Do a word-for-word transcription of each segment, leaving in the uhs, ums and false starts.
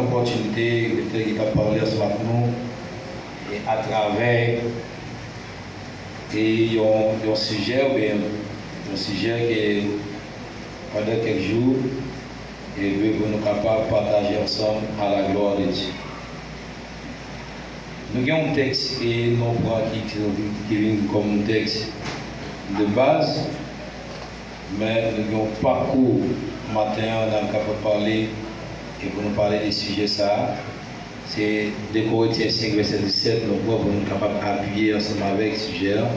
opòtinite, Doktè Guy t ap pale ansanm ak nou, e atravè, e yon, yon sijè, oubyen yon sijè ke pandan kèk jou, e vle pou nou kapab pataje ansanm à la gloire de Dieu. Nou gen yon tèks ke nou pran ki, ki, ki vin kòm yon tèks de baz, men nou gen yon pakou maten an, n ap kapab pale, e pou nou pale de sijè sa a. Se de Korentyen senk, vèsè disèt, nou pran pou nou kapab apiye ansanm avèk sijè a,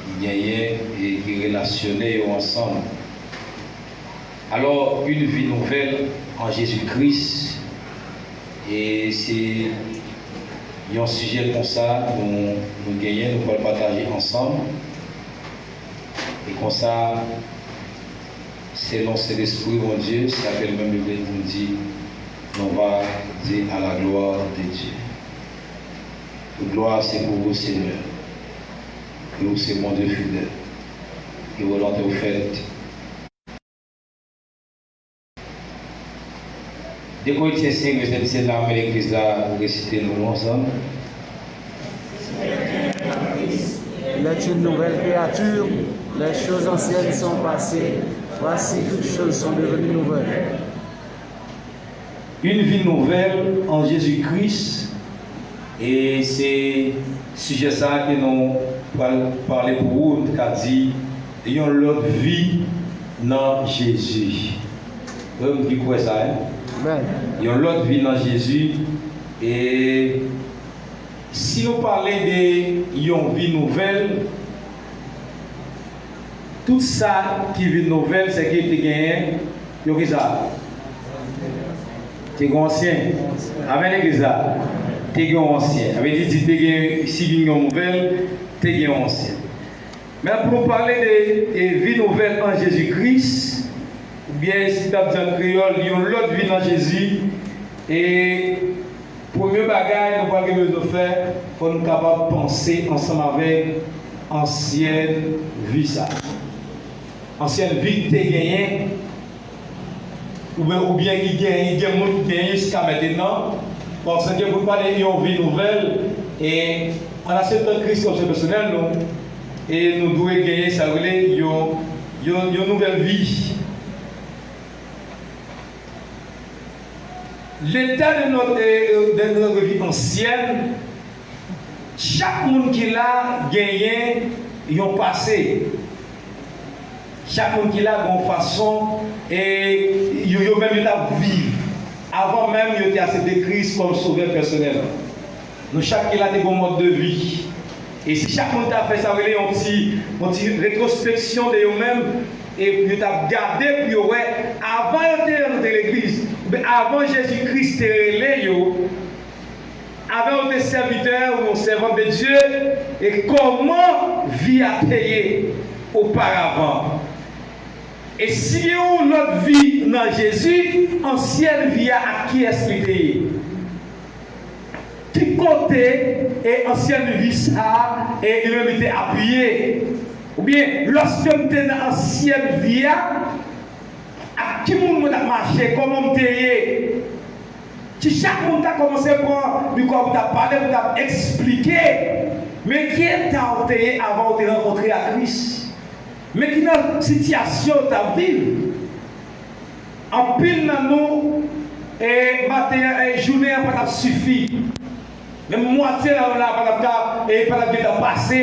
ki genyen e ki relasyone yo ansanm. Alors, une vie nouvelle en Jésus-Christ, e se yon sijè konsa nou, nou genyen, nou pral pataje ansanm. E konsa, selon Sentespri Bondye, sa ke li menm li vle nou di, nou va di à la gloire de Dieu. Tout glwa se pou ou, Senyè. E ou se Bondye fidèl. Ke volonte w fèt. De Korentyen senk, vèsè disèt la, mwen legliz la resite nou ansanm. Il est une nouvelle créature, les choses anciennes sont passées, voici toutes choses sont devenues nouvelles. Une vie nouvelle en Jésus-Christ. E se sijè sa a ke nou pral pale pou ou, nou ka di yon lòt vi nan Jezi. Wi, m ki kwè sa, en? Yon lòt vi nan Jezi. E si nou pale de yon vi nouvèl, tout sa ki vin nouvèl, se ke te genyen yon kisa? Te gen ansyen. Amèn, legliz la. Te gen ansyen. Sa vle di, si te gen, si vin gen nouvèl, te gen ansyen. Men pou nou pale de e, vi nouvèl an Jezi Kris, oubyen si n t ap di an kreyòl, yon lòt vi nan Jezi, e premye bagay nou pral gen bezwen fè, fò nou kapab panse ansanm avèk ansyèn vi sa. Ansyèn vi k te genyen, oubyen, oubyen ki gen, gen moun ki gen jiska mentenan, paske pou n pale yon vi nouvèl, e ann akseptan Kris kòm Sovè pèsonèl nou, e nou dwe genyen sa yo rele yon, yon, yon nouvèl vi. L'état de notre, de notre vie ancienne, chak moun ki la genyen yon pase. Chak moun ki la gen yon fason e yo, yo menm yo t ap viv avan menm yo te aksepte Kris kòm Sovè pèsonèl. Nou chak ki la te gen yon mòd de vi. E si chak moun ta fè sa rele yon ti, yon ti retwospeksyon de yo menm, e yo t ap gade pou yo wè, avan yo te rantre legliz, oubyen avan Jezi Kris te rele yo, avan yo te sèvitè ou yon sèvant de Dye, e kòman vi a te ye oparavan. E si gen yon lòt vi nan Jezi, ansyèn vi a ak kiyès li te ye? Ki kote e ansyèn vi sa a e li menm li te apiye? Oubyen, lòske m te nan ansyèn vi a, ak ki moun mwen t ap mache, kòman m te ye? Si chak moun ta kòmanse pran mikwo pou ta pale, pou ta eksplike, men ki eta w te ye avan w te rankontre ak Kris? Men ki nan sitiyasyon w t ap viv? Anpil nan nou, e, maten an, e, jounen an pa t ap sifi. Menm mwatye nan nou la pa t ap ka, e, pa t ap gentan pase.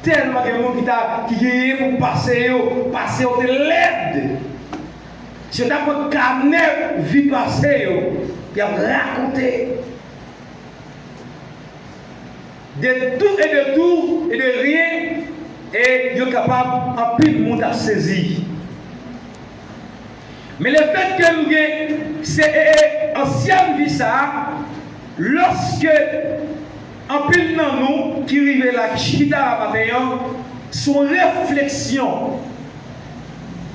Tèlman gen moun ki ta, ki genyen pou pase yo, pase yo te lèd. Si yo ta pran kanè vi pase yo, y ap rakonte. De tout et de tout et de rien, e yo kapab, anpil moun t ap sezi. Men lefètke nou gen se e, e, ansyèn vi sa a, lòske anpil nan nou ki rive la, ki chita la maten an, se yon refleksyon.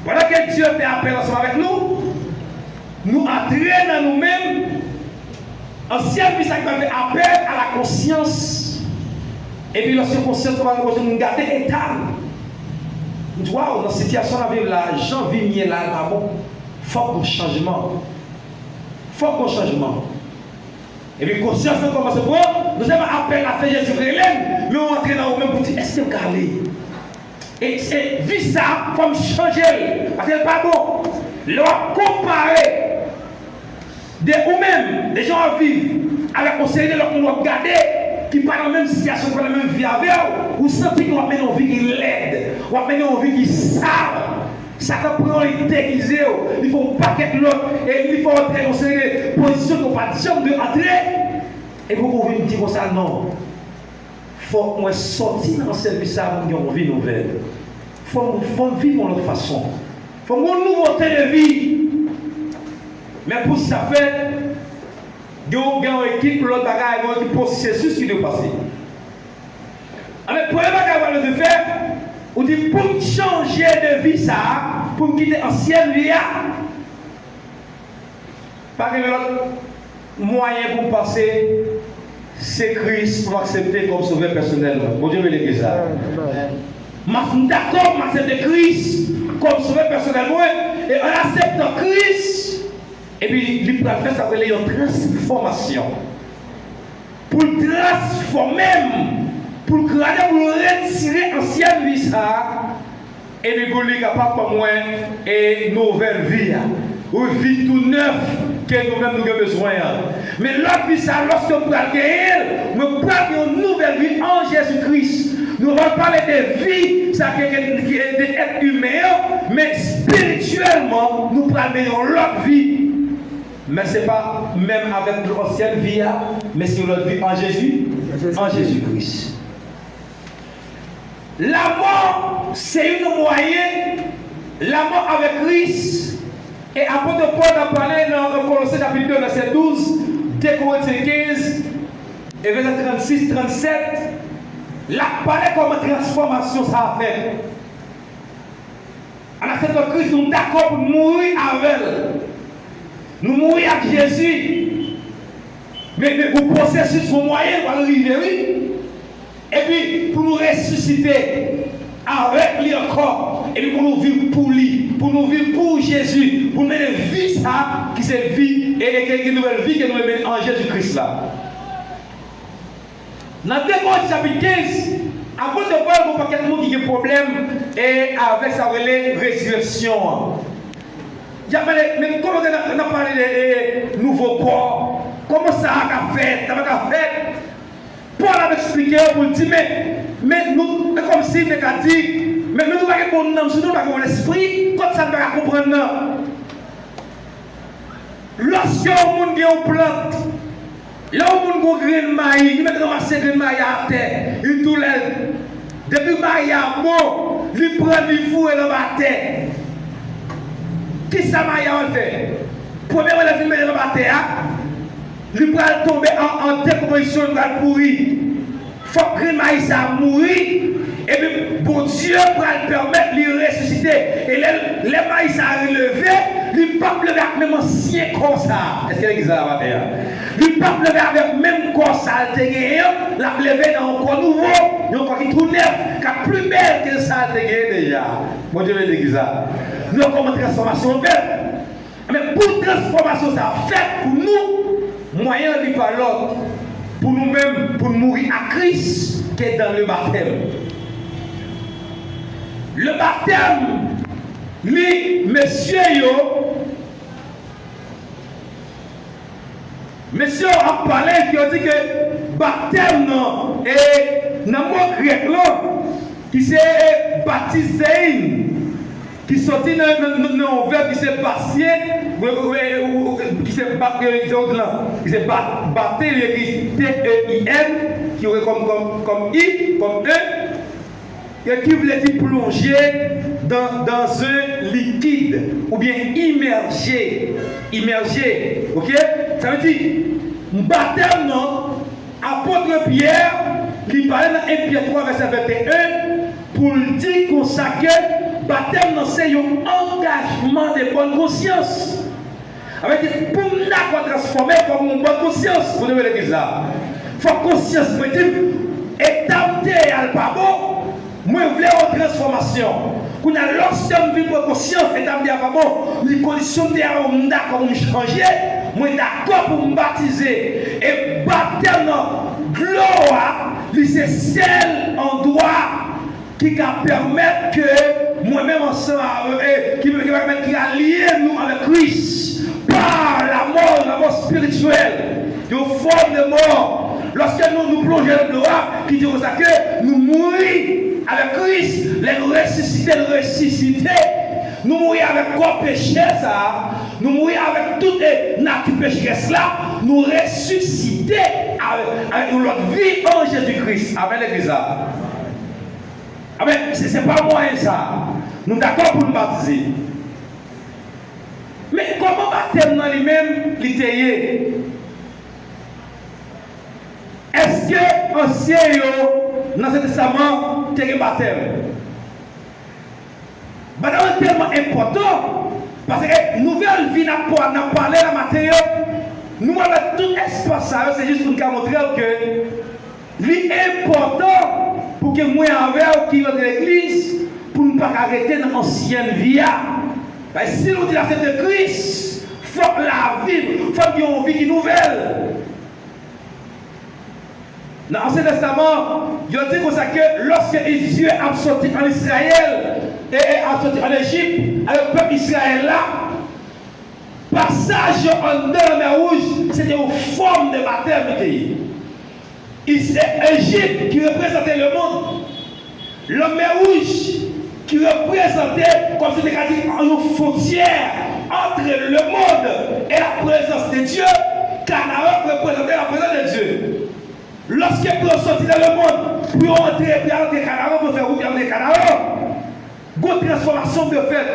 Pandan ke Dye fè apèl ansanm avèk nou, nou antre nan nou menm, ansyèn vi sa ki pral fè apèl a la konsyans. Epi lòske konsyans nou pa gen kote nou gade eta nou. Nou di, waw, nan sitiyasyon n ap viv la, jan vi m ye la, l pa bon. Fòk gen chanjman. Fòk gon chanjman. Epi konsyans nou kòmanse pran, non sèlman apèl la se Jezi rele n, men ou antre nan ou menm pou di, èske m ka ale? E, e vi sa, fò m chanje l, paske l pa bon. Lè w ap konpare de ou menm, de jan w ap viv, avèk yon seri de lòt moun w ap gade, ki pa nan menm sitiyasyon, ki pa nan menm vi avè w, ou santi ke w ap mennen yon vi ki lèd, w ap mennen yon vi ki sal. Satan pran w, li degize w, li fè yon pakèt lòt, e li fè w antre nan yon seri de pozisyon ke w pa t janm dwe antre. Epi w vin di konsa, non. Fòk mwen sòti nan ansyen vi sa pou m gen yon vi nouvèl. Fò m, fò m viv yon lòt fason. Fò m gen yon nouvote de vi. Men pou sa fèt, gen yon, gen yon ekip lòt bagay, gen yon ekip pwosesis ki dwe pase. Anben, premye bagay w ap bezwen fè, ou di, pou m chanje de vi sa a, pou m kite ansyèn vi a, pa gen lòt mwayen pou m pase, se Kris pou m aksepte kòm sovè pèsonèl mwen. Bondye beni legliz la. M ap, m dakò pou m aksepte Kris kòm sovè pèsonèl mwen, e an akseptan Kris, epi li pral fè sa k rele yon transfòmasyon. Pou l transfòme m, pou l kraze, pou l retire ansyèn vi sa a, epi pou li kapab ban mwen e nouvèl vi a. Yon vi tou nèf ke nou menm nou gen bezwen an. Men lòt vi sa, lòske m pral genyen l, mwen pral gen yon nouvèl vi an Jezi Kris. Nou pral pale de vi sa ki, ki, ki de èt imen an, men espirityèlman, nou pral mennen yon lòt vi. Men se pa menm avèk ansyèn vi a, men se yon lòt vi an Jezi, an Jezi Kris. Lanmò se youn nan mwayen, lanmò avèk Kris. E apot Pòl t ap pale nan Kolose chapit de, vèsè douz, de Korentyen kenz, e vèsè trannsis, trannsèt, l ap pale kòman transfòmasyon sa a fèt. An akseptan Kris, nou dakò pou n mouri avè l. Nou mouri ak Jezi. Men, men gon pwosesis, gon mwayen pral rive, wi. Epi, pou nou resisite avèk li ankò. Epi, pou nou viv pou li. Pou nou viv pou Jezi. Pou nou mennen vi sa, ki se vi, e, e, e, e nouvèl vi ke nou mennen an Jezi Kris la. Nan de Korentyen chapit kenz, apot Pòl gen yon pakèt moun ki gen pwoblèm, e, avèk sa yo rele rezirèksyon an. Y ap pale, men kòman n ap, n ap pale de, e, nouvo kò? Kòman sa a ka fèt? Sa pa ka fèt? Pòl ap eksplike yo pou l di, men, men nou, e kòmsi te ka di, men nou, nou pa gen bon nanm sou nou, nou pa gen bon lespri, kot sa n pa ka konprann nan? Lòske yon moun gen yon plant, lè yon moun gen yon grenn mayi, li mèt ranmase grenn mayi a atè, li tou lè, depi mayi a bon, li pran, li foure l anba tè. Kisa mayi a pral fè? Premye lè fin mete l anba tè a, li pral tonbe an, an dekonpozisyon, li pral pouri. Fòk grenn mayi sa a mouri, epi Bondye pral pèmèt li resisite. E lè, lè mayi sa a leve, li p ap leve ak menm ansyen kò sa a. Èske legliz la la maten an? Li p ap leve avèk menm kò sa a l te genyen an, l ap leve nan yon kò nouvo, yon kò ki tou nèf, k ap pli bèl ke sa a l te genyen deja. Bondye beni legliz la. Nou wè kòman transfòmasyon an fèt. Men pou transfòmasyon sa a fèt pou nou, mwayen an li pa lòt, pou nou menm, pou n mouri ak Kris, ke dans le baptême. Le baptême, li, mesye yo, mesye yo ap pale, ki yo di ke batèm nan, e, nan mo grèk lan, ki se, e, baptizein, ki soti nan, nan, nan, nan yon vèb ki se basye, we, we, we, ki se ba-, e, ki se yon lan, ki se ba-, bate, li ekri T E I N, ki yo kòm, kòm, kòm I, kòm E, e ki vle di plonje dans, dans un liquide, oubyen imèje, imèje, oke? Sa vle di, batèm nan, Apot Pyè, li pale nan en Pyè twa vèsè venteyen, pou l di konsa ke batèm nan se yon angajman de bòn konsyans. Sa vle di, pou m dakò transfòme, fòk m gen yon bòn konsyans pou m legliz la. Fòk konsyans mwen di m, eta m te ye a l pa bon, mwen vle yon transfòmasyon. Kounye a, lòske m vin pran konsyans eta m te ye a pa bon, ni kondisyon m te ye a, m dakò pou m chanje, Mwen dakò pou m batize. E batèm nan dlo a, li se sèl andwa ki ka pèmèt ke mwen menm ansanm avè, e, ki, ki pèmèt ki alye nou avèk Kris pa lamò, lamò espirityèl, yon fòm de mò. Lòske nou, nou plonje nan dlo a, ki di konsa ke nou mouri avèk Kris, lè nou resisite, nou resisite, nou mouri avèk kò peche sa a, nou mouri avèk tout, e, nati pecherès la, nou resisite avèk, avèk yon lòt vi an Jezi Kris. Amèn, legliz la. Amèn. Se, se pa mwayen sa. Nou dakò pou n batize. Men kòman batèm nan li menm, li te ye? Èske ansyen yo nan Ansyen Testaman te gen batèm? Bagay yo tèlman enpòtan, paske nouvèl vi n ap pa-, n ap pale la maten yo, nou pral wè tout espas sa yo, se jis pou n ka montre w ke li enpòtan pou ke mwen avè w ki rantre legliz, pou n pa ka rete nan ansyen vi a. Paske si nou di n aksepte Kris, fòk lavi, fòk gen yon vi ki nouvèl. Nan Ansyen Testaman, yo di konsa ke lòske Izye ap soti ann Izrayèl, e, e ap soti ann Ejip, avèk pèp Izrayèl la, pasaj yo anndan Lanmè Wouj, se te yon fòm de batèm li te ye. Iz-, e, Ejip ki reprezante lemonn. Lanmè Wouj ki reprezante, kòmsi te ka di, yon fwontyè ant lemonn e la prezans de Dye, Kanaran reprezante la prezans de Dye. Lòske pou yo soti nan lemonn, pou yo antre, pou yo antre Kanaran, pou yo fè wout, pou yo antre Kanaran, gon transfòmasyon pou yo fèt.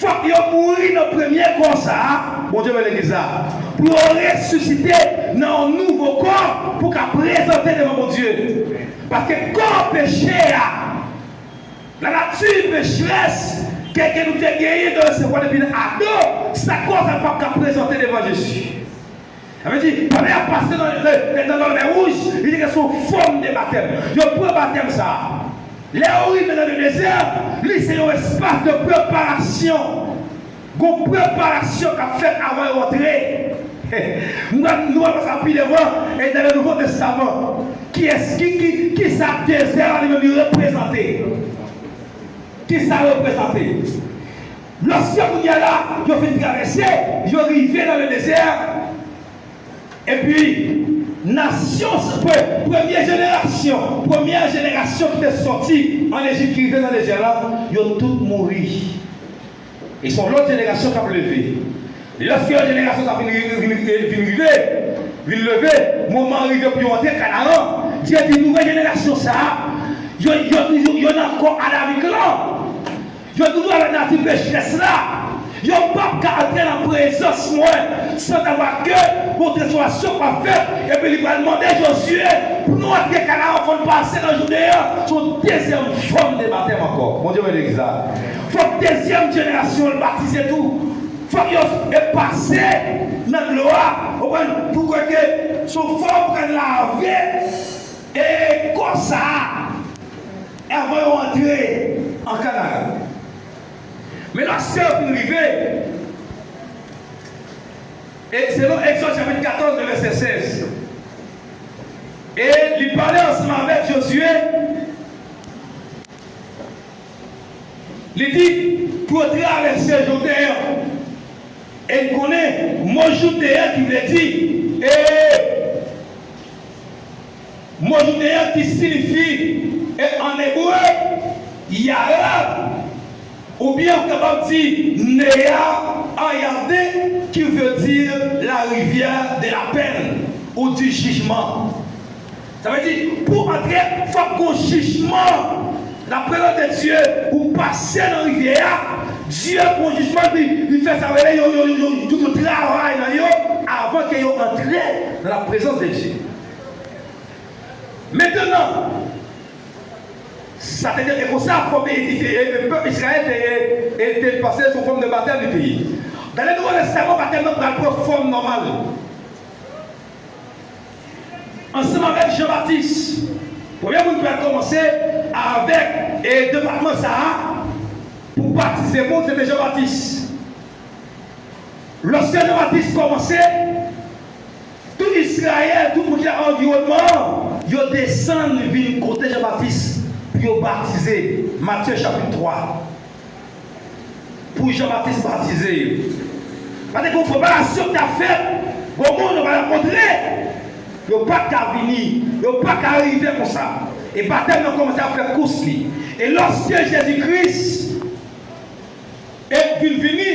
Fòk yo mouri nan premye kò sa a, Bondye ban legliz la, pou yo resisite nan yon nouvo kò pou ka prezante devan Bondye. Paske kò peche a, la nature pécheresse ke, ke nou te genyen de resevwa depi nan Adan, sa kò sa p ap ka prezante devan Jezi. Sa vle di, pandan y ap pase nan, nan, nan Lanmè Wouj, li te gen yon fòm de batèm. Yo pran batèm sa a. Lè yo rive nan le dezè, li se yon espas de preparasyon. Gon preparasyon k ap fèt avan yo antre. Nou pral, nou pral wè sa pi devan, e nan le Nouvo Testaman. Kiyès, ki, ki, kisa dezè a li menm li reprezante? Kisa l reprezante? Lòske kounye a la, yo fin travèse, yo rive nan le dezè, epi nasyon, pre-, premye jenerasyon, premyè jenerasyon ki te sòti ann Ejip, ki rive nan dezè la, yo tout mouri. E se yon lòt jenerasyon k ap leve. Lòske jenerasyon sa a vin, vin, vin, vin rive, vin leve, moman an rive pou yo antre Kanaran, Dye di nouvèl jenerasyon sa a, yo, yo, yo, yo nan kò adamik lan. Yo toujou avèk nati pecherès la. Yo p ap ka antre nan prezans mwen san savwa ke yon transfòmasyon pral fèt. Epi li pral mande Jozye, pou nou antre Kanaran, fò n pase nan Jouden an. Se yon dezyèm fòm de batèm ankò. Bondye beni legliz la. Fòk dezyèm jenerasyon an batize tou. Fòk yo pase nan dlo a. Ou konprann? Pou ke se yon fòm pou ka lave e kò sa a. Avan yo antre an Kanaran. Men lòske yo fin rive, e selon Egzòd chapit katòz, vèsè sèz, e li pale ansanm avèk Jozye, li di pou yo travèse Jouden an. E n konnen mo Jouden an ki vle di, e, mo Jouden an ki siyifi, e, an ebre, Yarden, oubyen ou kapab di Neyar Ayarden, ki vle di la rivière de la peine ou du jugement. Sa vle di, pou antre, fòk gon jijman. Nan prezans de Dye, ou pase nan rivyè a, Dye pran jijman, li, li fè sa rele yo, yo, yo, yo, yo travay nan yo, avan ke yo antre nan la prezans de Dye. Mentnan, sa te, e konsa, fòm e, e, e, e, pèp Izrayèl te, e, e, te pase sou fòm de batèm li te ye. Gade Nouvo Testaman, batèm nan pral pran fòm nòmal. Ansanm avèk Jan Batis, premye moun ki pral kòmanse avèk, e, depatman sa a pou batize moun, se te Jan Batis. Lòske Jan Batis kòmanse, Izrayèl, tout moun ki nan anviwònman an, yo desann vin kote Jan Batis pou yo batize. Matye chapit twa. Pou Jan Batis batize yo. Pa t gen preparasyon ki t ap fèt. Bon, moun yo pa t ap montre. Yo pa t ka vini. Yo pa t ka rive konsa. E batèm nan kòmanse ap fè kous li. E lòske Jezi Kris e vin vini,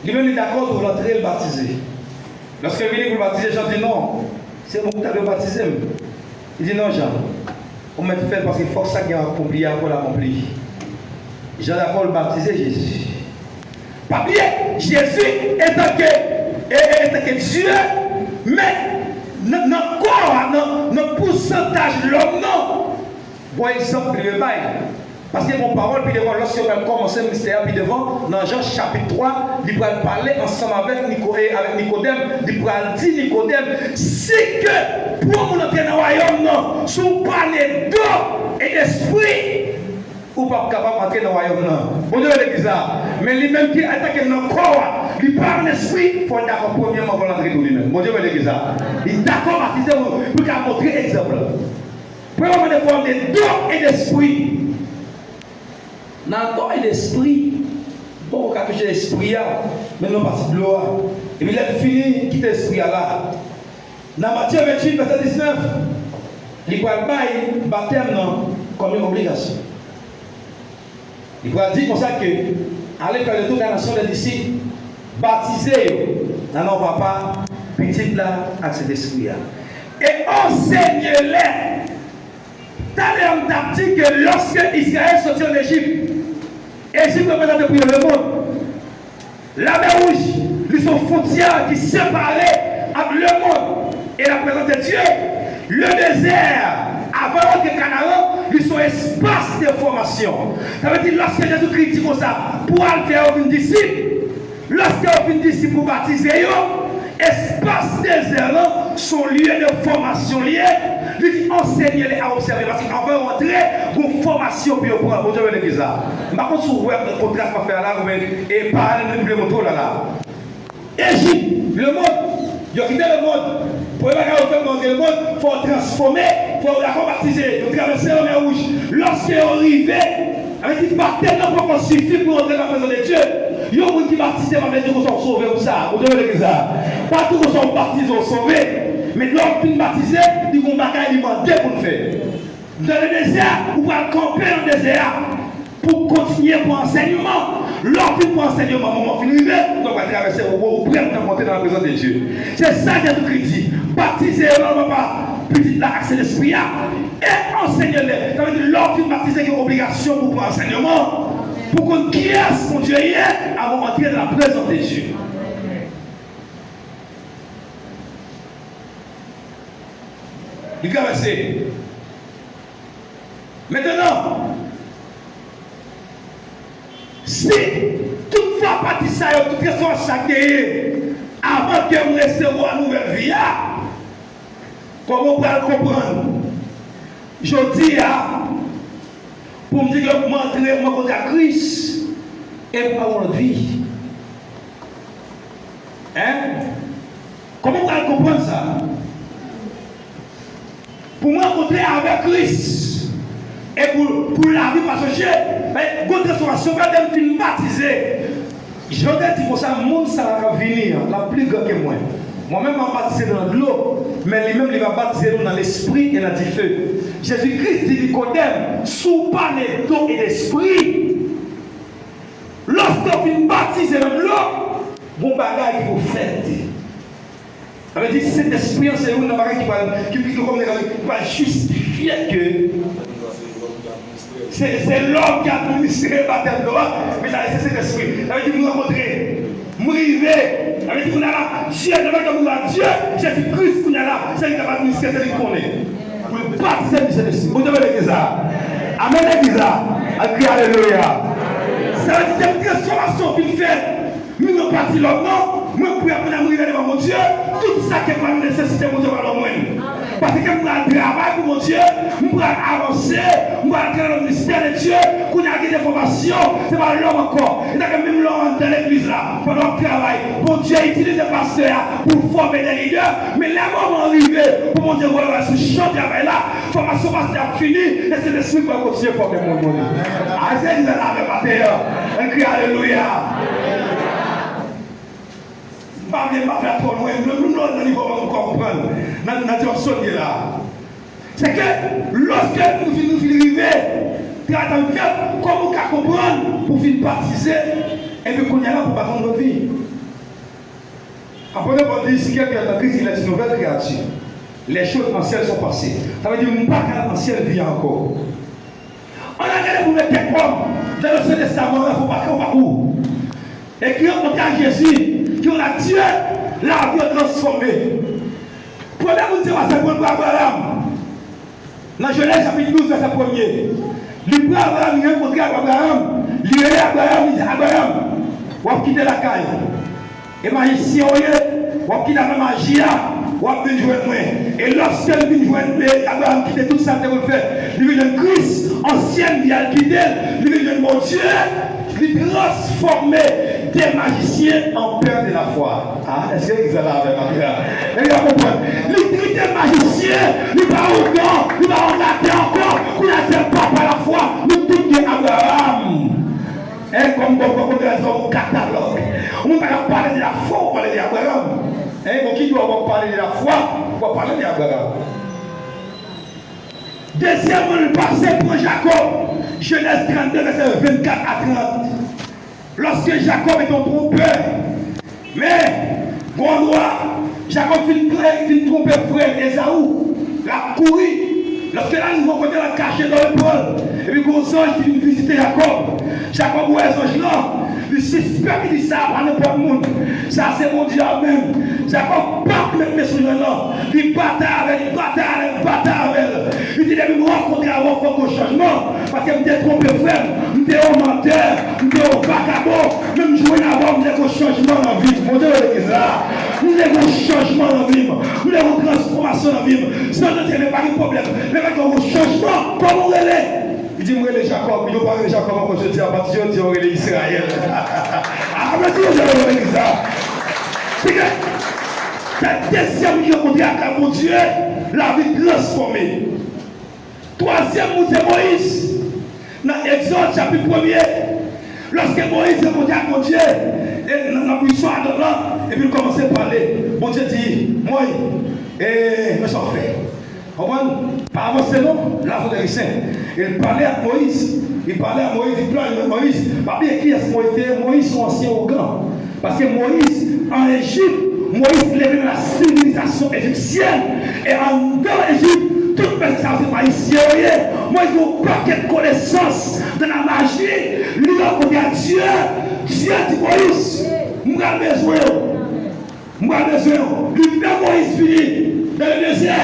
li menm li dakò tou l antre l batize. Lòske l vini pou l batize, Jan di, "Non, se mwen ki ta dwe batize m." Li di, "Non, Jan, ou mèt fè l paske fòk sa k gen akonpli a pou l akonpli." Jan dakò l batize Jezi. Pa bliye, Jezi, etanke, e, e, etanke Dye, men nan, nan kò a, nan, nan pousantaj lòm nan, bon egzanp li dwe bay. Paske gon pawòl pi devan, lòske yo pral kòmanse mistè a pi devan, nan Jan chapit twa, li pral pale ansanm avèk Niko-, e, avèk Nikodèm, li pral di Nikodèm, si ke pou yon moun antre nan wayòm nan, si w pa ne d'eau et d'esprit, ou p ap kapab antre nan wayòm nan. Bondye beni legliz la. Men li menm ki antanke nan kò a, li pa an espri, fò l dakò premyèman pou l antre tou li menm. Bondye beni legliz la. Li dakò batize pou, pou l ka montre egzanp la. Premyèman, fò w ane d'eau et d'esprit. Nan do e lespri, poko ka touche lespri a, men nan pati dlo a. Epi lè l fini kite lespri a la, nan Matye venntuit, vèsè diznèf, li pral bay batèm nan kòm yon obligasyon. Li pral di konsa ke, "Allez faire de toutes les nations des disciples, batize yo nan non Papa, Pitit la ak Sentespri a." E ansenye lè Talè a m t ap di ke lòske Izrayèl soti ann Ejip, Ejip reprezante pou yo lemonn. Lamè Wouj, li se yon fwontyè ki separe ak lemonn e l ap reprezante Dye. Ledezè, avan yo antre Kanaran, li se yon espas de fòmasyon. Sa vle di, lòske Jezikri di konsa, pou al fè yo vin disip, Lòske yo fin disip ou batize yo, espas dezè lan se yon lye de fòmasyon li ye. Li di, ansenye lè a obsève, paske anvan yo antre, gon fòmasyon pou yo pran. Bondye beni legliz la. M pa konn si w wè kontras m ap fè a la, oubyen e paralèl m vle montre w la la. Ejip, lemonn, yo kite lemonn. Premye bagay yo fè pou yo antre lemonn, fò yo transfòme, fò yo dakò batize, yo travèse Lanmè Wouj. Lòske yo rive, Sa vle di, batèm nan poko sifi pou w antre nan prezans de Dye. Yon moun ki batize pa vle di konsa w sove pou sa. Ou te wè legliz la. Pa di konsa w batize w sove. Men lè w fin batize, li gon bagay li mande pou l fè. Nan ledezè, ou pral kanpe nan dezè a pou w kontinye pran ansèyman. Lè w fin pran ansèyman, moman w fin rive, ou pral travèse, ou, ou prè pou w antre nan prezans de Dye. Se sa Jezikri di. Batize yo nan non Papa, Pitit la ak Sentespri a. E ansenye lè. Sa vle di, lè w fin batize, gen obligasyon pou w pran ansèyman, pou w konn kiyès Bondye ye, avan w antre nan la prezans de Dye. Li travèse. Mentnan, si tout fwa pati sa yo, tout resevwa sa k genyen, avan ke m resevwa nouvèl vi a, kòman w pral konprann jodi a pou m di ke m antre, m rankontre ak Kris e m pran yon lòt vi? Hein? Kòman w pral konprann sa? Pou m rankontre avèk Kris e pou, pou lavi pa chanje, gon transfòmasyon. Gade, m fin batize. Jan te di konsa, moun sa a k ap vini an, l ap pli gran ke mwen. Mwen menm, m ap batize nou nan dlo, men li menm, li va batize nou nan Lespri e nan dife. Jezikri di Nikodèm, si w pa ne do e Lespri, lòske w fin batize nan dlo, gon bagay ki pou fèt. Sa vle di, Sentespri an se youn nan bagay ki pral, ki, ki, ki, ki pral jistifye ke se, se lòm ki administre batèm dlo a, men sa se Sentespri. Sa vle di, m rankontre, m rive. Sa vle di, kounye a la, Dye, nan bagay moun la, Dye, Jezi Kris, kounye a la, se li k ap administre, se li k konnen. Pou l batize m, Sentespri. Bondye beni legliz la. Amèn, legliz la. Al kriye alelouya. Sa vle di, depi transfòmasyon fin fèt, men nou pa di lòt non, mwen prè pou m rive devan Bondye, tout sa ke mwen nesesite, Bondye va ban mwen. Paske m pral travay pou Bondye, m pral avanse, m pral antre nan mistè de Dye. Kounye a gen de fòmasyon, se pa lòm ankò. E tankou menm lè w anndan legliz la, pandan w ap travay, Bondye itilize pastè a pou l fòme de lidè. Men lè moman an rive pou Bondye voye w al sou chan travay la, fòmasyon pastè a ap fini, e Sentespri pral kontinye fòme moun moun. Ayisyen di sa avè maten an. Ann kriye alelouya. M pa vle, m pa vle al twò lwen, menm nou nan nivo mwen m konprann nan, nan direksyon l ye la. Se ke lòske nou fin, nou fin rive, travay la fin fèt, kòman w ka konprann pou w fin batize, epi kounye a la pou w pa konn lòt vi? Apot Pòl di, si quelqu'un est en Christ, il est une nouvelle créature. Les choses anciennes sont passées. Sa vle di, m pa ka nan ansyen vi a ankò. Ann al gade pou mete kòm nan Ansyen Testaman an, fò pa, fò pa kou. E ki rankontre ak Jezi, ki rankontre ak Dye, lavi yo transfòme. Premye moun se pastè pran pou Abraram. Nan Jenèz chapit douz, vèsè premye, li pran Abraram, li rankontre ak Abraram, li rele Abraram, li di, Abraram, w ap kite lakay e majisyen w ye, w ap kite afè maji a, w ap vin jwenn mwen. E lòske l vin jwenn, e Abraram kite tout sa l te konn fè, li vin jwenn Kris, ansyen vi a l kite l, li vin jwenn Bondye, li transfòme de majisyen an pè de lafwa. A, èske legliz la la avè m? Èske w konprann? Li kite majisyen, li pa ougan, li pa oratè ankò. Kounye a se papa lafwa, nou tout gen Abraram. E kòm bon, bon, bon, bon, yon katalòg. Yon moun pa ka pale de lafwa, ou pale de Abraram. E bon, ki dwa w ap pale de lafwa, w ap pale de Abraram. Dezyèmman, li pase pran Jakòb. Jenèz trannde, vèsè vennkat a trant. Lorsque Jacob est en trompeur, men, gon lwa, Jakòb fin, fin twonpe frè l Ezaou, l ap kouri. Lòske l al rive yon kote, l al kache dòyè pa l, epi gon zanj ki vin vizite Jakòb. Jakòb wè zanj lan, li sispèk, li di, sa a pa nenpòt moun, sa a se Bondye a menm. Jakòb pa t met men sou zanj lan, li batay avè l, li batay avè l, li batay avè l. Li di, depi m rankontre avè w, fòk gon chanjman, paske m te twonpe frè m, m te yon mantè, m te yon vakabon, men m jwenn avè w, m vle gon chanjman nan vi m. Bondye beni legliz la. M vle gon chanjman nan vi m. M vle gon transfòmasyon nan vi m. Zanj lan di, men pa gen pwoblèm. Men fòk gon chanjman. Kòman w rele? Li di, m rele Jakòb. Yo pa rele Jakòb ankò jodi a. Apati jodi a, yo rele Izrayèl. Aplodi Bondye nan legliz la. Se ke, se dezyèm li rankontre ak Bondye, lavi transfòme. Twazyèm moun se Moyiz. Nan Egzòd chapit premye, lòske Moyiz rankontre ak Bondye, e nan, nan bwison Adan lan, epi l kòmanse pale, Bondye di, Moyiz, e, men sa w fè. Konprann? Pa avanse non, la sou tèren sen. E l pale ak Moyiz, li pale ak Moyiz, li pale ak Moyiz, pa bliye kiyès Moyiz te ye, Moyiz se yon ansyen ougan. Paske Moyiz, an Ejip, Moyiz leve nan la sivilizasyon ejisyèn. E anndan Ejip, tout pèp sa yo se majisyen yo ye. Moyiz gen yon pakèt konesans nan la maji. Li rankontre ak Dye. Dye di Moyiz, m pral bezwen w. M pral bezwen w. Li fè Moyiz vini nan le dezè,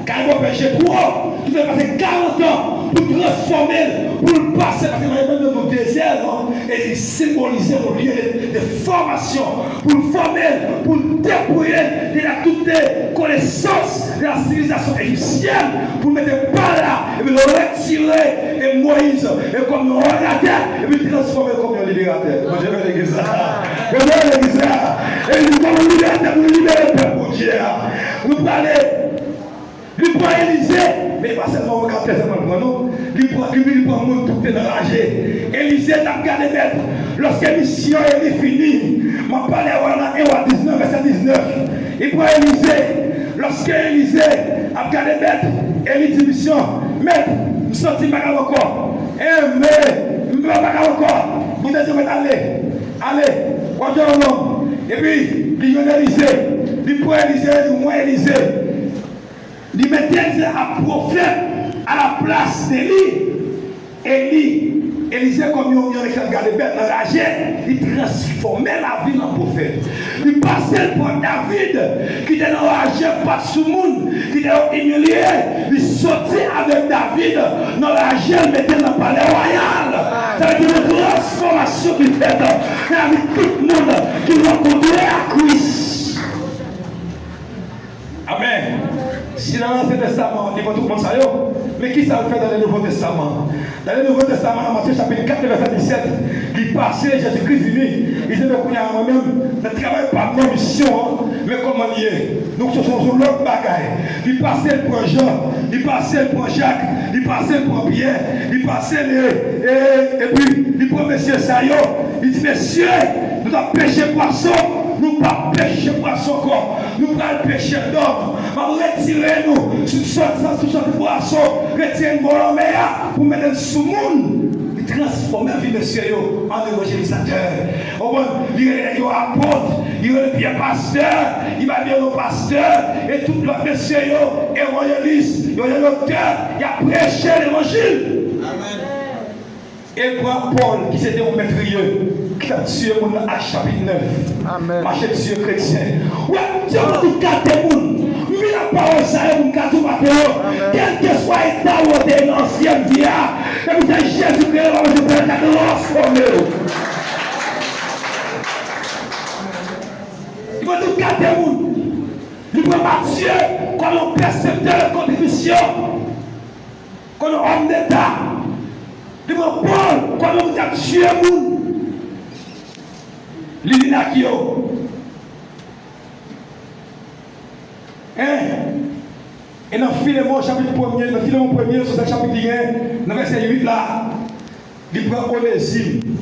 kay bòpè Jetwo, ki fè l pase karant an pou l transfòme l, pou l pase, paske nan menm nan dezè a, e li senbolize yon lye de, de fòmasyon, pou l fòme l, pou l depouye l de la tout konesans de la sivilizasyon ejisyèn, pou l mete pa l la, epi l retire, e Moyiz, e kòm yon òdinatè, epi l transfòme l kòm yon liberatè. Bondye beni legliz la. Bondye beni legliz la. E li di kòm yon liberatè pou l libere pèp Bondye a. Nou prale Li pran Elize, men e pa sèlman yon kapitèl sèlman l pran non. Li pran, li, li pran moun tou ki te nan raje. Elize t ap gade bèt. Lòske misyon Eli fini, m ap pale avè w nan en Wa diznèf, vèsè diznèf. Li pran Elize. Lòske Elize ap gade bèt, Eli di misyon, Mèt, m santi m pa kapab ankò. Enben, m pa kapab ankò. Bondye di, Mèt, ale. Ale. W ap jwenn yon nonm. Epi, li jwenn Elize. Li pran Elize, li di, mwen Elize. Li mete Elize ap pwofèt alaplas de li. Eli, Elize kòm yon, yon nèg k ap gade bèt nan raje, li transfòme lavi l an pwofèt. Li pase l pran David, ki te nan raje, pa t sou moun, ki te yon imilye. Li soti avèk David nan raje, l mete l nan palè wayal. Sa vle di yon transfòmasyon ki fèt nan lavi tout moun ki rankontre ak Kris. Amèn. Si nan Ansyen Testaman an, li pran tout moun sa yo, men ki sa l fè nan Nouvo Testaman an? Nan Nouvo Testaman an, Matye chapit kat, vèsè disèt, li pase, Jezikri vini, li di, men kounye a, mwen menm, nan travay pa m, nan misyon an, men kòman l ye? Donk, se, se, se yon lòt bagay. Li pase, l pran Jan, li pase, l pran Jak, li pase, l pran Pyè, li pase, l, e, epi, li pran mesye sa yo, li di, mesye, nou t ap peche pwason, nou p ap peche pwason ankò, nou pral peche dòm. M ap retire nou sou sòt, sou sòt pwason, retire n bò lanmè a pou mete n sou moun. Li transfòme vi mesye yo an evanjelizatè. Ou konprann? Li rele nèg yo apot, li rele Pyè pastè, li ba Pyè non pastè, e tout lòt mesye yo, evanjelis, yo, yo, yo, doktè, y ap preche levanjil. Amèn. E pran Pòl, ki se te yon metriye, ki t ap tiye moun nan Ak chapit nèf. Amèn. Mache tiye kretyen. Ou wè, Dye mande w gade moun. M vin ak pawòl sa yo pou m ka di w maten an. Amèn. Kèlkeswa eta ou te ye nan ansyen vi a, depi se Jezi Kris la, Bondye pral ka transfòme w. Li mande w gade moun. Li pran Matye kòm yon pèseptè de kontribisyon. Konnen òm deta, li pran Pòl kòm yon moun k ap tiye moun. Li vin ak yo. Hein? E nan Filemon chapit premye, nan Filemon premye, se sèl chapit li gen, nan vèsè uit la, li pran Onezim.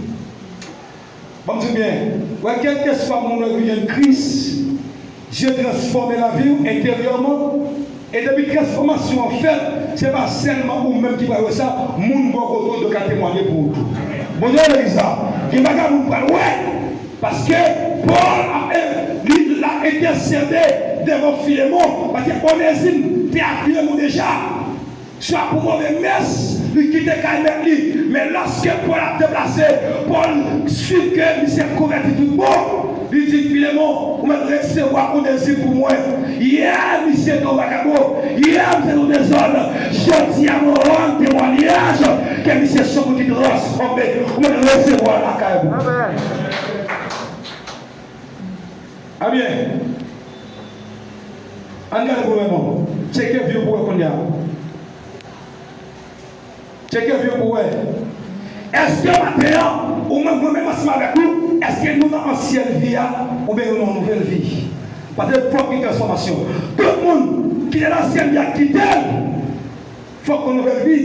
Ban m di w byen, wè, kèlkeswa moun ou vin jwenn Kris, Dye transfòme lavi w enteryèman. E depi transfòmasyon an fèt, se pa sèlman ou menm ki pral wè sa, moun bò kote w yo ka temwanye pou ou tou. Bondye legliz la, gen bagay moun pral wè, paske Pòl ap, li, l ap entèsede devan Filemon, paske Onezim te ak Filemon deja. Swa pou move mès, li kite kay mèt li. Men lòske Pòl ap deplase, Pòl swiv ke misye konvèti tout bon. Li di Filemon, ou mèt resevwa Onezim pou mwen. Yè, misye te yon vagabon. Yè, misye te yon dezòd. Jodi a, mwen rann temwayaj ke misye se yon moun ki transfòme. Ou mèt resevwa l lakay ou. Amèn. Ebyen, ann gade pou wè non. Tcheke vi w pou wè kounye a. Tcheke vi w pou wè. Èske maten an, ou menm, mwen menm ansanm avèk ou, èske nou nan ansyen vi a, oubyen nou nan nouvèl vi? Paske fòk gen transfòmasyon. Tout moun ki te nan ansyen vi a kite l. Fòk yon nouvèl vi.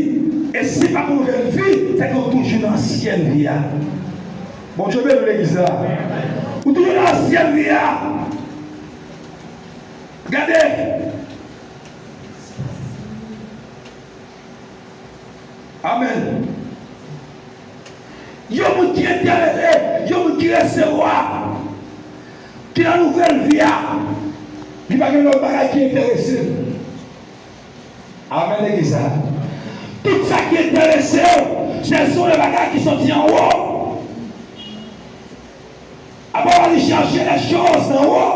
E si pa yon nouvèl vi, se ke w toujou nan ansyen vi a. Bondye beni w, legliz la. Ou toujou nan ansyen vi a. Gade. Amèn. Yon moun ki enterese, yon moun ki resevwa, ki nan nouvèl vi a, li pa gen lòt bagay ki enterese l. Amèn, legliz la. Tout sa ki enterese w, se sou de bagay ki soti anwo. Apa w ale chache lè choz anwo.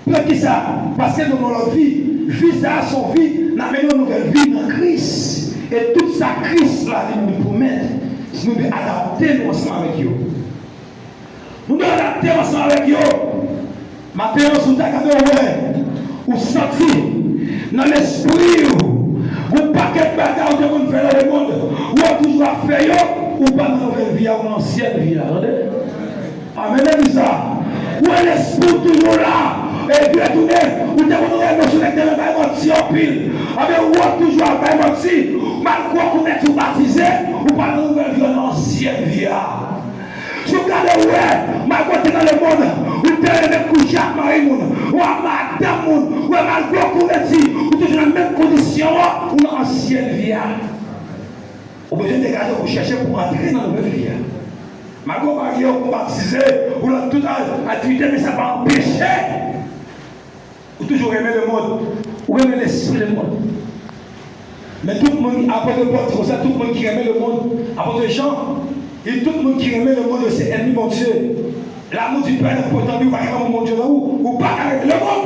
Poukisa? Paske nou nan lòt vi. Vi sa a se yon vi, n ap mennen yon nouvèl vi nan Kris. E tout sa Kris la li menm li pwomèt, si nou vle adapte nou ansanm avèk yo. Nou dwe adapte ansanm avèk yo. Maten an, si w ta gade w wè, ou santi nan lespri w, gon pakèt bagay ou te konn fè nan lemonn, ou toujou ap fè yo, ou pa nan nouvèl vi a, ou nan ansyen vi a, tande? Amèn, legliz la. Ou wè lespri w toujou la, epi retounen, ou te konn renmen sou nèg te bay manti anpil, anben ou toujou ap bay manti, malgre w konèt ou batize, ou pa nan nouvèl vi a, ou nan ansyen vi a. Si w gade w wè, malgre w te nan lemonn, ou te renmen kouche ak mari moun, ou ak madanm moun, ou wè malgre w konvèti, ou toujou nan menm kondisyon an, ou nan ansyen vi a. Ou bezwen degaje w pou chèche pou antre nan nouvèl vi a. Malgre w marye, ou batize, ou nan tout a-, aktivite, men sa pa anpeche ou toujou renmen lemonn, ou renmen lespri lemonn. Men tout moun, apot Pòl di konsa, tout moun ki renmen lemonn, apot Jan, li di tout moun ki renmen lemonn yo se ènmi Bondye. L'amour du Père n'est point en lui, ou pa gen lanmou Bondye nan ou, ou pa ka renmen lemonn.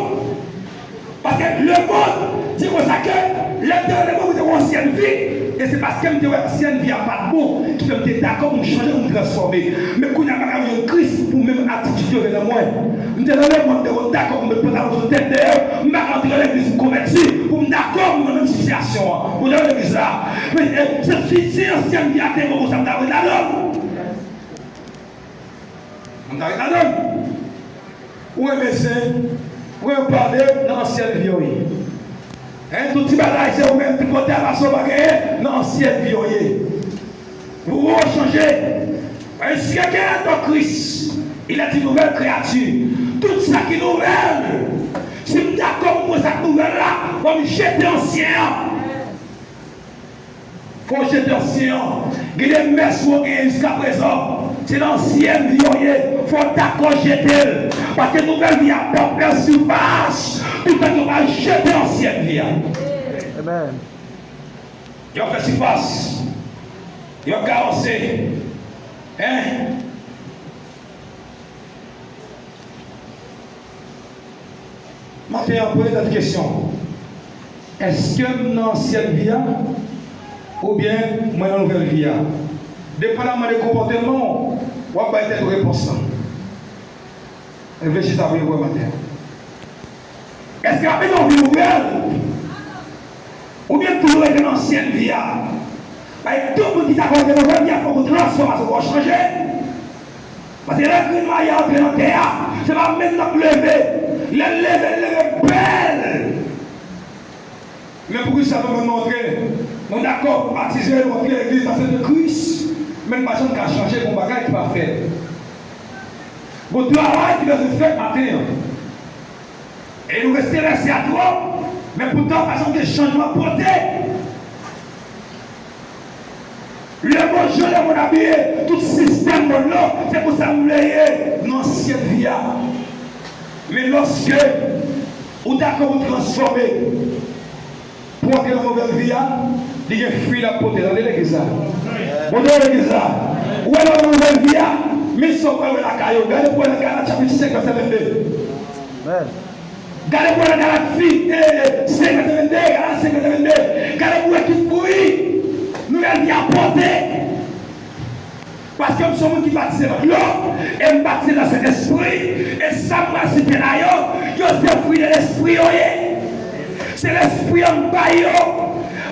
Paske lemonn di konsa ke lè w te nan lemonn, ou te yon ansyen vi, E se paske m te wè ansyen vi a pa t bon ki fè m te dakò pou m chanje, pou m transfòme. Men kounye a m pa ka jwenn Kris pou menm atitid yo gen nan mwen. M te nan lemonn, m te konn dakò pou m met pantalon sou tèt dèyè, m pa ka antre nan legliz m konvèti pou m dakò pou m nan menm sitiyasyon an. Ou nan legliz la. Men, e, se, si, si ansyen vi a te bon konsa, m ta ret ladan l. M ta ret ladan l. Ou renmen zen, ou renmen pale nan ansyen vi w ye. Hein, tout ti bagay se ou menm, tout kote a pase ou pa genyen, nan ansyen vi w ye. Ou chanje. Est-ce que quelqu'un est en Christ? Il est une nouvelle créature. Tout sa ki nouvèl. Si m dakò pou mwen sa k nouvèl la, fò m jete ansyen an. Fò w jete ansyen an. Gen de mès ou genyen jiskaprezan, se nan ansyen vi w ye. Fò w dakò jete l. Paske nouvèl vi a p ap fè sifas toutan ke w pa jete ansyen vi a. Amen. Yo fè sifas. Yo ka avanse. Hein? Maten an, poze tèt kesyon. Èske m nan ansyen vi a? Oubyen mwen nan nouvèl vi a? Depandaman de konpòteman w, w ap bay tèt ou repons lan. Reflechi sa pou yo wè maten an. Èske w ap mete yon vi nouvèl? Oubyen toujou rete nan ansyen vi a? Paske tout moun ki ta konn rete nan nouvèl vi a, fòk ou transfòmasyon, fòk ou chanje. Paske lè grenn mayi a antre nan tè a, se pa menm nan k leve. Lè l leve, l leve bèl. Men poukisa nou menm nou antre, nou dakò pou batize, nou antre legliz, nan sèten Kris, men n pa janm ka chanje pou yon bagay ki pa fèt. Gon travay ki bezwen fèt maten an. E nou reste lese a twòp, men poutan pa janm gen chanjman pote. Lemonn, jan lemonn abiye, tout sistèm monn nan, se konsa m vle ye nan ansyen vi a. Men lòske ou dakò pou transfòme, pou antre nan nouvèl vi a, li gen fwi l ap pote. Tande legliz la. Bon, tande legliz la. Ou wè nan nouvèl vi a, men sa w pral wè lakay ou. Gade pou wè nan Galat chapit senk, vèsè vennde. Amen. Gade pou wè nan Galat fi, e, e, senk vèsè vennde, Galat senk vèsè vennde. Gade pou wè ki fwi nouvèl vi a pote. Paske m se yon moun ki batize nan dlo, e m batize nan Sentespri, e sa m pral site la yo, yo se fwi de Lespri yo ye. Se Lespri an m bay yo.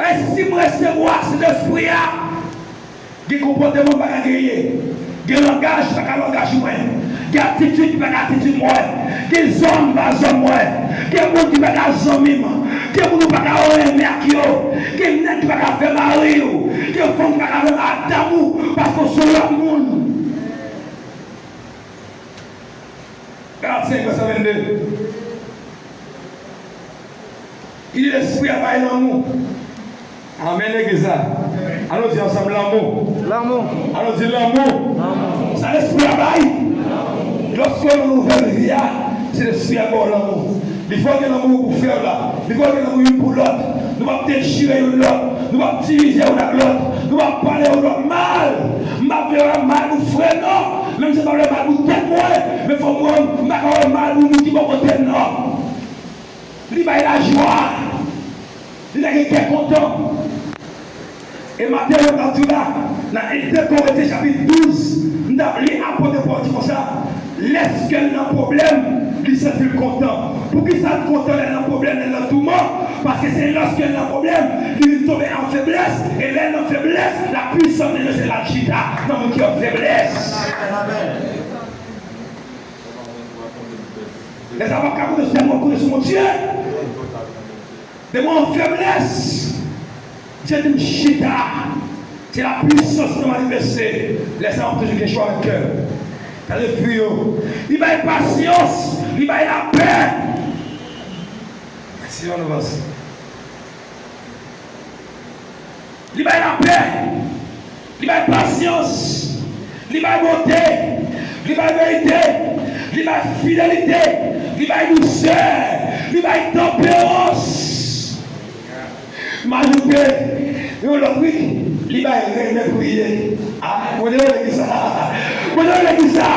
E si m resevwa Sentespri a, gen konpòteman m pa ka genyen. Gen langaj m pa ka langaj mwen. Gen atitid m pa ka atitid mwen. Gen zòn m pa zòn mwen. Gen moun ki pa ka zanmi m. Gen moun ou pa ka renmen ak yo. Gen nèg ki pa ka fè mari w. Gen fanm ki pa ka fè madanm ou. Paske w se yon lòt moun. Galat senk, vèsè vennde. Li di Lespri a bay lanmou. Amèn, legliz la. Ann nou di ansanm, lanmou. Lanmou. Ann nou di lanmou. Lanmou. Sa Lespri a bay. Lòske w nan nouvèl vi a, se Lespri a ba w lanmou. Li fè w gen lanmou pou frè w la. Li fè w gen lanmou youn pou lòt. Nou p ap dechire youn lòt. Nou p ap divize youn ak lòt. Nou p ap pale youn lòt mal. M p ap vle wè mal pou frè m, non. Menm si m pa vle mal pou tèt mwen, men fò m wè m pa ka wè mal pou moun ki bò kote m, non. Li bay lajwa. Li lage kè kontan. E maten yo, m ap di w la, nan de Korentyen chapit douz, m t ap li apot Pòl di konsa, lèske l nan pwoblèm, li santi l kontan. Poukisa l kontan lè l nan pwoblèm, lè l nan touman? Paske se lèske l nan pwoblèm, li vin tonbe an feblès, e lè l nan feblès, la puissance de Dieu se la l chita nan moun ki an feblès. Lè sa pa ka konte sou tèt mwen, konte sou Bondye. Depi mwen an feblès, Dye di m chita. Se la puissance nan manifeste. Lè sa w ap toujou gen jwa nan kè. Tande fwi yo. Li bay pasyans, li bay lapè. Mèsi, Jean Novas. Li bay lapè, li bay pasyans, li bay bonte, li bay verite, li bay fidelite, li bay dousè, li bay tanperans. M ajoute yon lòt, wi, li bay renmen priye. A, mwen te legliz la. Mwen te legliz la.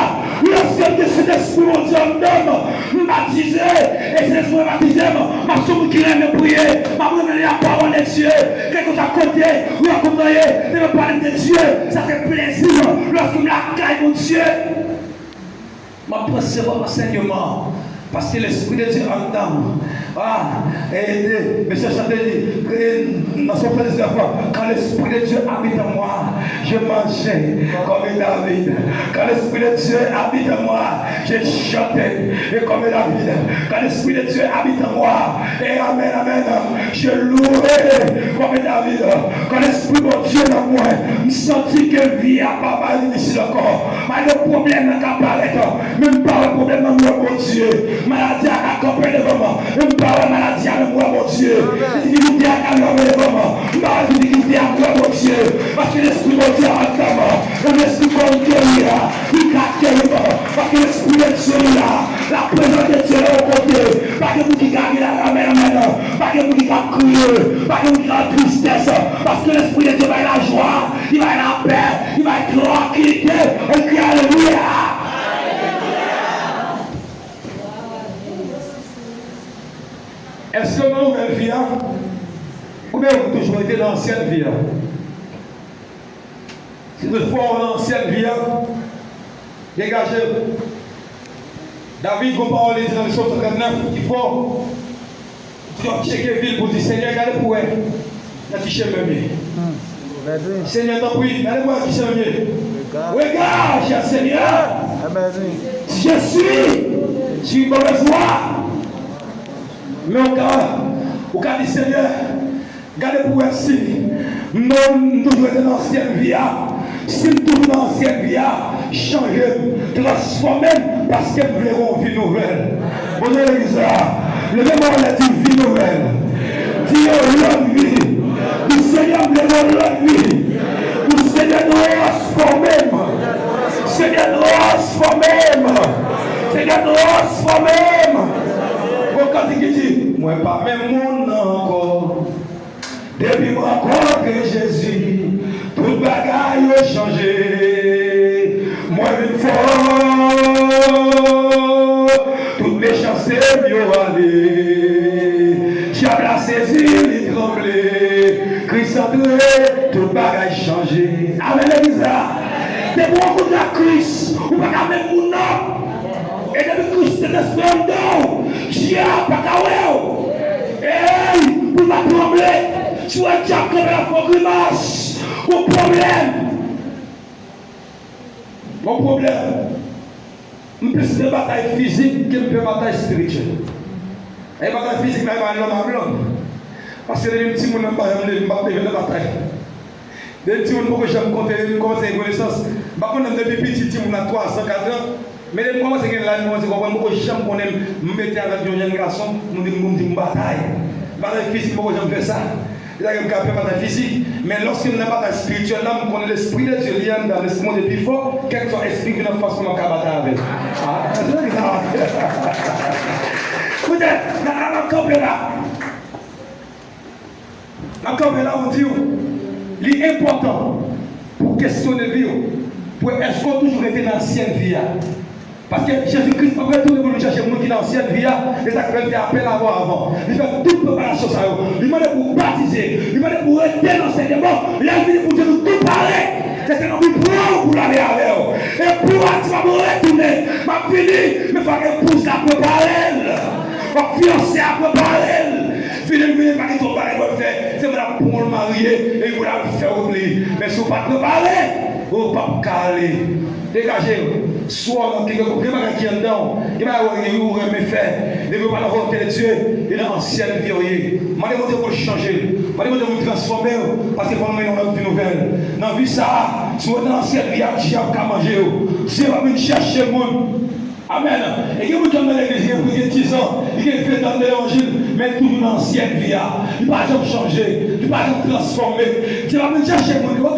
Lòske Paske m gen Sentespri Bondye anndan m, m batize, e Sentespri Bondye batize m, m ap se yon moun ki renmen priye, m ap renmen li lapawòl de Dye, kèlkeswa kote, rankontre, depi yo pale m de Dye, sa fè plezi m, lòske m lakay Bondye. M ap pran se bon ansèyman, paske Lespri de Dye anndan m. Ah, e, e, mesye chante li, e, nan Sòm sèz, dizneuf, quand l'Esprit de Dieu habite en moi, je marche comme David. Quand l'Esprit de Dieu habite en moi, je chante comme David. Quand l'Esprit de Dieu habite en moi, e amen, amen, je louerai comme David. Quand Lespri Bondye nan mwen, m santi ke vi a pa bay li difisil ankò. Malgre pwoblèm nan ka parèt, men m pa wè pwoblèm nan, m wè Bondye. Maladi a ka kanpe devan mwen, men m pa wè maladi a, men m wè Bondye. Difikilte a ka kanpe devan mwen, m pa wè difikilte a, m wè Bondye. Paske Lespri Bondye anndan mwen, e Lespri Bondye li a, li ka geri mwen. Paske Lespri de Dye li la, laprezans de Dye la yon kote. Pa gen moun ki ka gen la, amen, amen. Pa gen moun ki ka kriye, pa gen moun ki ka nan tristès. Paske Lespri de Dye bay lajwa, li bay lapè, li bay trankilite. Èske alelouya? Èske w nan nouvèl vi a? Oubyen ou toujou rete nan ansyèn vi a? Si toutfwa w nan ansyèn vi a, degaje w. David, gon pawòl li di nan Sòm san trannèf, ki fò, li ap tcheke vi l pou di, Senyè, gade pou wè nan ki chemen m ye. Senyè, tanpri, gade pou wè nan ki chemen m ye. Regarde, cher Seigneur, si je suis sur une mauvaise voie. Men ou ka, ou ka di, Senyè, gade pou wè si m, m toujou rete nan ansyèn vi a. Si m toujou nan ansyèn vi a, chanje m, transfòme m, paske m vle yon vi nouvèl. Bondye legliz la, leve men w anlè, di, vi nouvèl. Di, yon lòt vi. Di, Senyè, m vle yon lòt vi. Di, Senyè, transfòme m. Senyè, transfòme m. Senyè, transfòme m. Yon kantik ki di, mwen pa menm moun nan ankò. Depi m rankontre Jezi, tout bagay yo chanje. Mwen vin fò, tout mechanste m yo ale. Dyab la sezi, li tranble. Kris antre, tout bagay chanje. Amèn, legliz la. Depi w rankontre ak Kris, ou pa ka menm moun nan. E depi Kris Sentespri anndan w, dyab pa ka wè w. Ey, pou l pa tranble, si w wè dyab kanpe l ap fè w grimas, gon pwoblèm. Gon pwoblèm. M plis nan batay fizik ke m pè batay espirityèl. E batay fizik la, e pa lòm ak lòm. Paske depi m timoun, m pa janm leve, m p ap leve nan batay. Depi timoun, m poko janm kontre, depi m kòmanse gen konesans. M pa konn nan depi piti, timoun nan twa zan, kat zan. Men depi m kòmanse gen laj, m kòmanse konprann, m poko janm konnen m mete avèk yon jèn gason, m di m, m di m batay. Batay fizik, m poko janm fè sa. Se sa ke m ka fè batay fizik. Men lòske m nan batay espirityèl la, m konnen Lespri de Dye li anndan, Lespri Bondye pi fò, kèlkeswa espri ki vin anfas mwen, m ap ka batay avè l. Ah, se sa ki sa. Poutèt, nan, nan, nan kanpe la. M ap kanpe la pou di w, li enpòtan pou w kesyone vi w, pou èske w toujou rete nan ansyen vi a. Paske Jezi Kris p ap retounen pou l vin chèche moun ki nan ansyen vi a, e sa k fè l fè apèl avè w avan. Li fè tout preparasyon sa yo. Li mande pou w batize, li mande pou w rete nan Sentespri. Lè l vini pou di nou tou pare. Se Sentespri pran w pou l ale avè w. E pou w al di, m ap retounen, m ap vini, men fòk epouz la prepare l. Fòk fiyanse a prepare l. Vini, vini, pa gen twòp bagay pou l fè. Se pou l ap pran w marye, epi pou l ap fè w li. Men si w pa prepare, ou p ap ka ale. Degaje w. Swa w gen, gen bagay ki anndan w, gen bagay ou, ou renmen fè. Depi w pa nan volonte de Dye, li nan ansyen vi w ye. Mande Bondye pou l chanje w. Mande Bondye pou l transfòme w, paske fò w mennen yon lòt vi nouvèl. Nan vi sa a, si w ret nan ansyen vi a, dyab ka manje w. Dye p ap vin chèche moun. Amèn. E gen moun ki anndan legliz, gen, gen dizan, li gen venntan anndan levanjil, men toujou nan ansyen vi a. Li pa janm chanje, li pa janm transfòme. Dye p ap vin chèche moun, li pa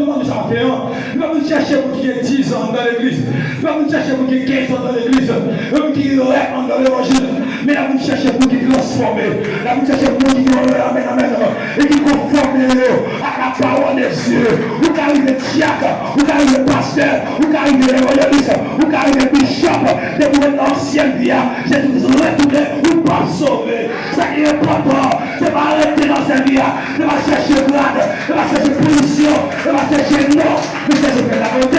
vin chèche moun ki gen dizan anndan legliz, li pa vin chèche moun ki gen kenz an anndan legliz, moun ki gen lè anndan levanjil, Men la vin chèche moun ki transfòme. La vin chèche moun ki gen yon amèn, amèn, e ki konfòme yo a la pawòl de Dye. Ou ka rive dyak, ou ka rive pastè, ou ka rive evanjelis, ou ka rive bishop. Depi w nan ansyen vi a, Jezi retounen, ou p ap sove. Sa ki enpòtan, se pa rete nan ansyen vi a, se pa chèche grad, se pa chèche pozisyon, se pa chèche non, men chèche fè lavolonte